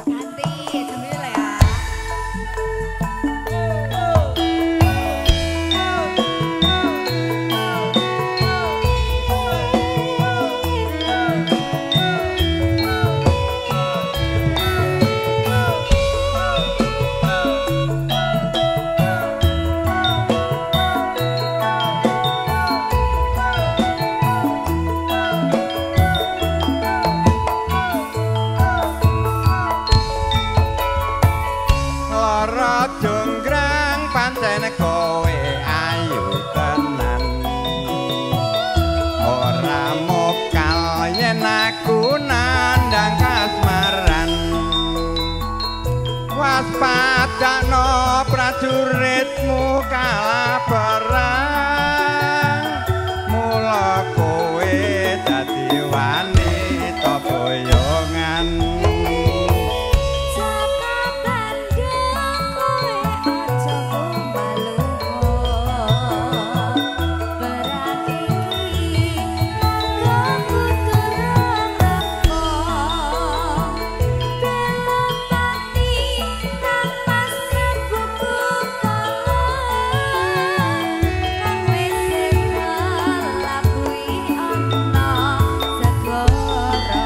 Ganti jemile ya. Lara jonggrang pancen kowe ayu tenan, ora mokal yen aku nandhang kasmaran. Waspadakno prajuritmu kalah perang, mula kowe dadi wanita boyongan. Jaka Bandung kowe aja kumaluho, perang iki kanggo turun rampung. Belopati kang Mas Prabu Kala, kang wis seda labuhi ana segara.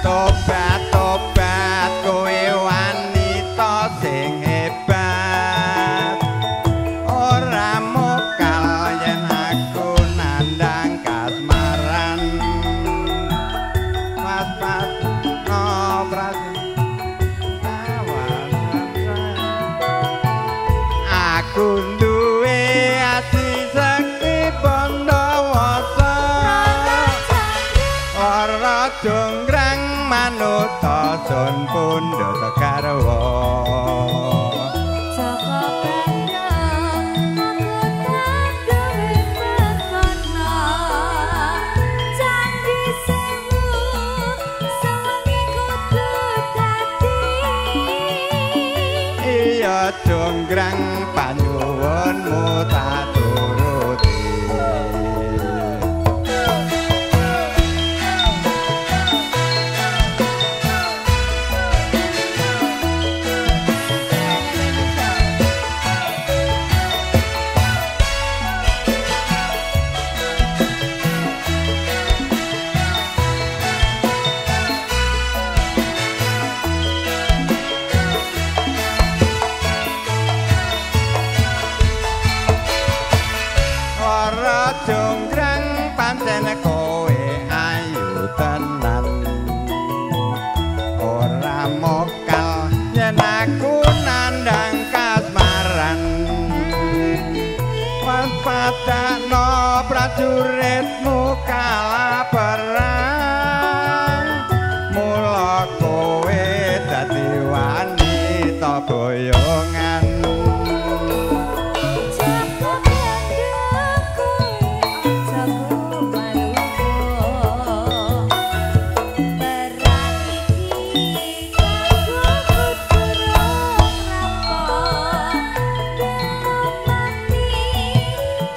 Tobat tobat kowe wanita sing hebat, ora mokal yen aku nandhang kasmaran. Waspadakno aku duwe ati sekti Bandawasa, ora jonggrang manut sun pundhut garwa. Jaka Bandung aku tak duwe perkara, Candi Sewu sewengi kudu dadi. Iya jonggrang panyuwunmu tak turuti. Lara jonggrang pancen kowe ayu tenan, ora mokal yen aku nandhang kasmaran. Waspadakno prajuritmu kalah perang, mula kowe dadi wanita boyongan. Jaka Bandung kowe aja kumaluho, perang iki kanggo turun rampung. Belopati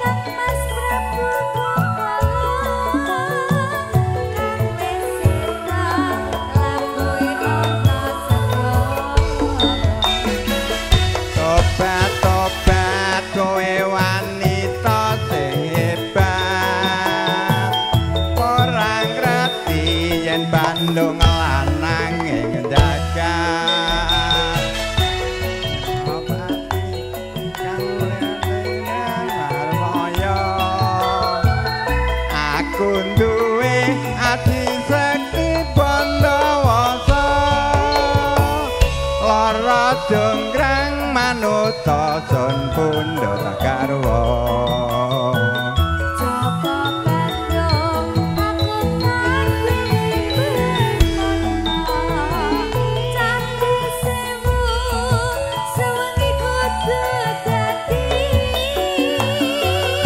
kang Mas Prabu Kala, kang wis seda labuhi ana segara. Tobat tobat kowe wanita sing hebat, ora ngerti yen Bandung lanang ing jagat. Aku duwe ati sekti Bandawasa, lara jonggrang manut sun pundhut garwa. Jaka Bandung aku tak duwe perkara, Candi Sewu sewengi kudu dadi.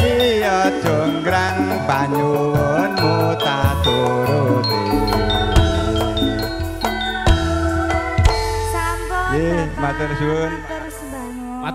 Iya jonggrang panyuwunmu tak turuti. Sampun Nggih, Bapak. matur suwun.